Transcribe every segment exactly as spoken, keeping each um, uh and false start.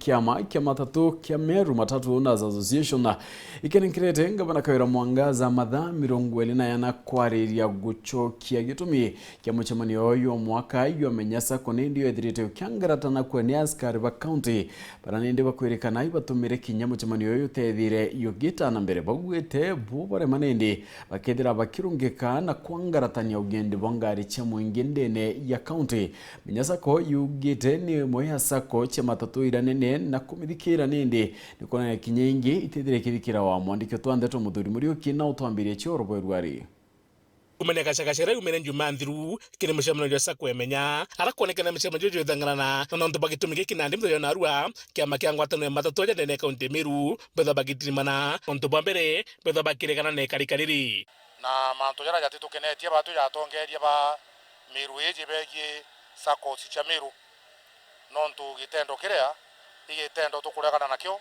Kiama kia matatu kia Meru Matatu Owners Association ikenenkerete ngavana Kawira Mwangaza mathaa mirongo iri na yana kwariria gucokia gitumi kia mucemanio uyu o mwaka. Yomenya sacco nindi yethirite ukiangaratana kwe ni askari ba county, bara nindi bakwirikana ibatumire kinya mucemanio uyu utethire yugita na mbere. Baugite bo barema nindi bakethira bakirungika na kwangaratania ugendi bwa ngari cia mwingi ndene ya county. Menya sacco yugite ni imwe ya sacco cia matatu iria nene na kumithikira nindi ni kwonania kinya ingi itethire ikithikira wa mwandiki utwa ndeto Muthuri Muriuki na utwambirie cioro bwerwari. Kumenya gacagaca riu mene njuma nthiru kiri mucemanio jwa sacco emenya ara kwonekana mucemanio jwithangarana na nontu bwa gitumi giki nandi mithenya narua kiama kia ngwataniro ya matatu aja ndene kaunti ya Meru betha bagitirimana. Nontu bwa mbere betha bakiregana na ikarika riri. Na mantu jaria jatitukenetie batu ja atongeria ba Meru iji begie saccos cia Meru, nontu gitendo kiria i gitendo tukuregana nakio,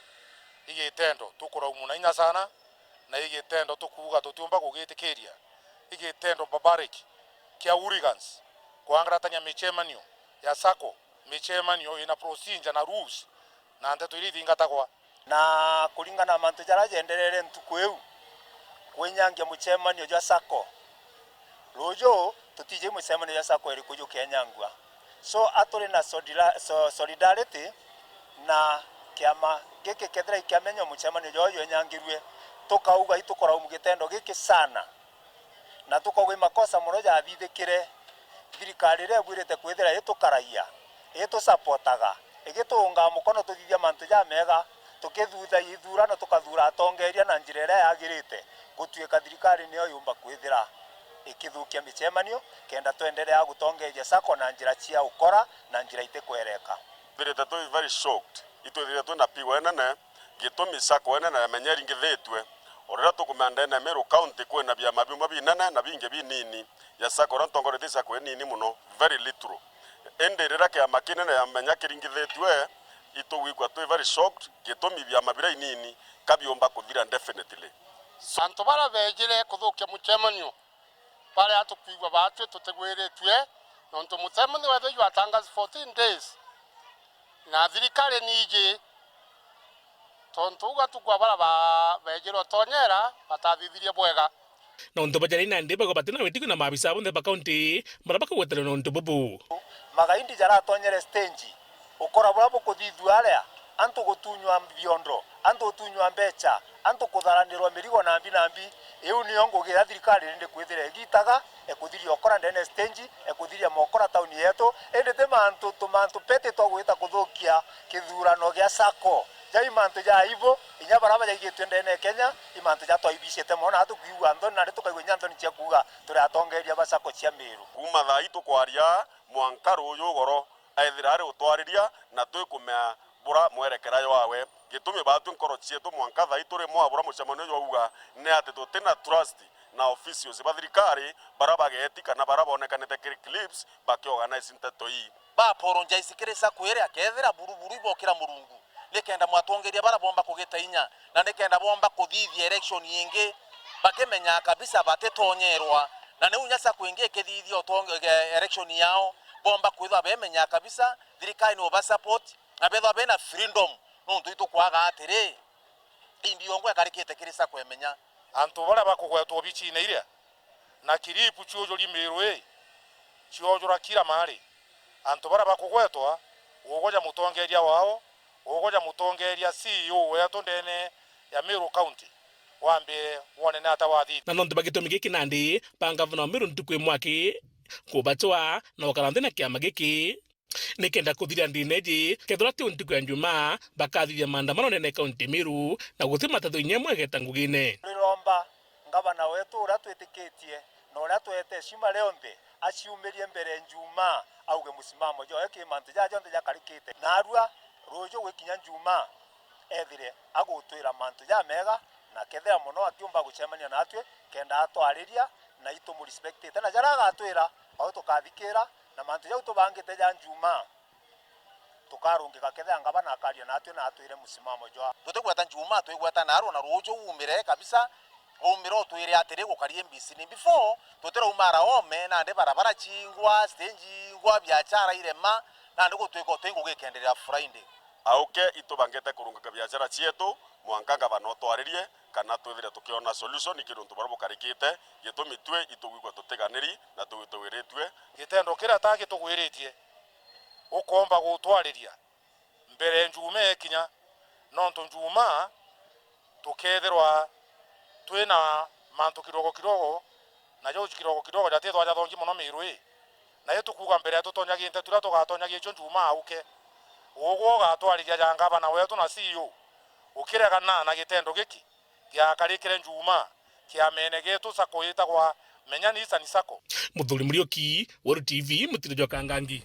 i gitendo tukuraumuna inya sana, na i gitendo tukuuga tutiumba kugitikiria, i gitendo barbaric kia hooligans kwangaratania micemanio ya sacco, micemanio ina procedure na rules na nteto iria ithingatagwa. Na kuringana na mantu jaria jenderere ntuku iu, kwinyangia mucemanio jwa sacco. Ruju tutiji mucemanio jwa sacco iriku jukenyangua. So, a turi na sodila-, so-, solidarity na kiama giki kethira ikiamenya mucemanio jwa uyu enyangirue, tukauga itukoraumu gitendo giki sana. Na tukauga i makosa mono jathithikire thirikari iria ibwirite kwithira itukaragia, itusapotaga, igituungaa mukono tuthithia mantu jamega, tukithutha ithurano tukathuura atongeria na njira iria yagirite, gutuika thirikari niyo yumba kwithira ikithukia micemanio, kenda twenderea gutongeria sacco na njira cia ukora na njira itikwereka. Twithirite twi very shocked. Itwithirite twina pigo inene, gitumi sacco inene ya menya iringithitue. O riria tukumenya ndene ya Meru County kwina biama bimwe binene na bingi binini. Ya sacco iria ntongoretie sacco inini mono, very little. Indi riria kiama kinene ya menya kiringithitue, itugwikua twi very shocked, gitumi biama biria inini ka biumba kuthira definitely. So, antu baria beejire kuthukia mucemanio, baria tukwigua baatwi tutigwiritue, nontu mucemanio wethirwa jwatangazi fourteen days, na thirikari niiji, tontu uga tukwa baria ba-, beejire utonyera batathithirie bwega. Nontu bajarai nandi bagwa batina witiku na maabisa bonthe ba kaunti baria bakagweterwa nontu bubu. Magaindi jaratonyere stage, ukora buria bukuthithua aria, antu gutunywa biondo, antu gutunywa mbecha, antu kutharanirwa mirigo nambi nambi. Iu niyo ngugi iria thirikari indi kwithira igitaga, ekuthiria ukora ndene stage, ekuthiria mokora tauni yetu, indi ti mantu, tumantu peti twa gwita kuthukia kithurano gia sacco. Jai mantu ja aibu, inya baria bajaigitue ndene ya Kenya, i mantu jatwaibicite mono, na tukwigua nthoni, nandi tukaigua inya nthoni cia kuuga turi atongeria ba sacco cia Meru. Kuuma thaa ii tukwaria, mwanka ruuju ugoro, aethira ari utwariria, na twikumea bura mwerekera jwawe. Gitumi baatwi nkoro cietu mwanka thaa ii turi mwa bura mucemanio jwauga, ni ati tutina trust na officials ba thirikari, baria bageeti kana baria bonekanite kiri clips bakiorganize nteto ii. Ba apologize kiri sacco iria, kethira buruburu ibokira Murungu, nikenda mwatongeria baria bomba kugita inya, na nikenda bomba kuthithia election ingi, bakimenyaa kabisa batitonyerwa. Na niu inya sacco ingi ikithithia utonge-, election yao, bomba kwithwa bemenyaa kabisa, thirikari ni uba support, na bethwa bena freedom, nontu itukwaga atiri, indi yongwa ikarikite kiri sacco emenya. Antu baria bakugwetwa obicine iria, na kiripu ciujuri Miru ii, ciojura kira maari. Antu baria bakugwetwa, ugoja mutongeria wao, ugoja mutongeria C E O wetu ndene ya Miru County, wambe wone ni ata wathithia. Na nontu ba gitumi giki nandi, ba ngavana wa Miru ntuku imwe aki kubacwa na ukara nthi na kiama giki. Nikenda kuthiria ndine iji, kethirwa ti ntuku ya Njumaa, bakathithia maandamano ndene ya kaunti ya Meru, na guti matatu inya imwe igeta ngugine. Riromba ngavana wetu uria twitikitie na uria twete heshima rionthe, aciumirie mbere Njumaa, auge musimamo jwawe ki mantu jaja jonthe jakarikite. Narua ruuju gwikinya Njumaa, ethire agutwira mantu jamega, na kethira mono akiumba gucemania natwi, kenda atwariria, na itumurespectite. Na jaria agatwira, au tukathikira, na mantu jau tubangite ja Njumaa, tukarungika kethira ngavana akaria natwi na atwire musimamo jwa. Tutigweta Njumaa, twigweta narua na ruuju umire kabisa, umire utwire atiri gukari M B C ni before, tutirauma ara ome, nandi barabara ciingwa, stage ingwa, biachara irema, nandi gutwika utwi ngugi ikenderea Friday. auke itubangite kurungaga biashara cietu, mwanka ngavana utwaririe kana twithire tukiona solution kiri untu buria bukarikite, gitumi twi itugwigua tutiganiri na tugwitugwiritue. Gitendo kiria ta gitugwiritie, ukomba gutwariria mbere Njumaa ikinya, nontu Njumaa tukethirwa twina mantu kidogo kidogo, na jau kidogo kidogo jatithwa jathongi mono Miru ii. Na itukuuga mbere ya tutonyagite turia tugatonyagia icio Njumaa auke. Ugwe ugatwariria ja ngavana wetu na C E O ukiregana na gitendo giki giakarikire Njumaa kiamene gitu sacco yitagwa Menya Nissan Sacco. Muthuri Muriuki, Weru T V, Mutiri jwa Kangangi.